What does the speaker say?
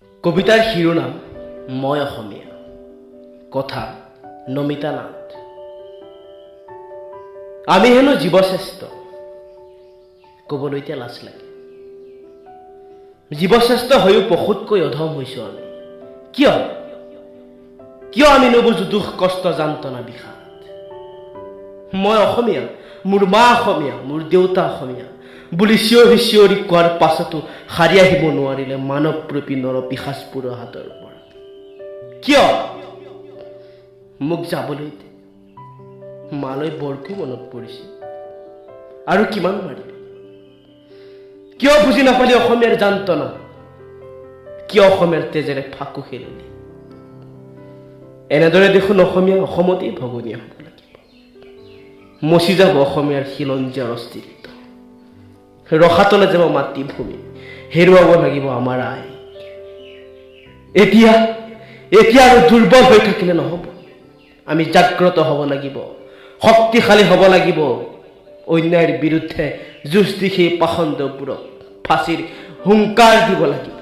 কবিতাৰ শিৰোনাম মই অসমীয়া। কথা নমিতা নাথ। আমি হেনো জীৱশ্ৰেষ্ঠ, ক'বলৈ এতিয়া লাজ লাগে। জীৱশ্ৰেষ্ঠ হৈও পশুতকৈ অধম হৈছো আমি। কিয়, কিয় আমি নুবুজো দুখ, কষ্ট, যান্ত্ৰণা, বিষাদ? মই অসমীয়া, মোৰ মা অসমীয়া, মোৰ দেউতা অসমীয়া বুলি চিঞৰি চিঞৰি কোৱাৰ পাছতো সাৰি আহিব নোৱাৰিলে মানৱৰূপী নৰ পিশাচবোৰৰ হাতৰ পৰা। কিয়? মোক যাবলৈ দে, মালৈ বৰকৈ মনত পৰিছে। আৰু কিমান মাৰিবি? কিয় বুজি নাপালি অসমীয়াৰ যান্ত্ৰণা? কিয় অসমীয়াৰ তেজেৰে ফাকু খেলিলি? এনেদৰে দেখোন অসমীয়া অসমতেই ভগনীয়া হ'ব লাগিব। মচি যাব অসমীয়াৰ খিলঞ্জীয়াৰ অস্তিত্ব, ৰসাতলে যাব মাতৃভূমি, হেৰুৱাব লাগিব আমাৰ আই। এতিয়া এতিয়া আৰু দুৰ্বল হৈ থাকিলে নহ'ব। আমি জাগ্ৰত হ'ব লাগিব, শক্তিশালী হ'ব লাগিব। অন্যায়ৰ বিৰুদ্ধে যুঁজ দি সেই পাষণ্ডবোৰক ফাঁচীৰ হুংকাৰ দিব লাগিব।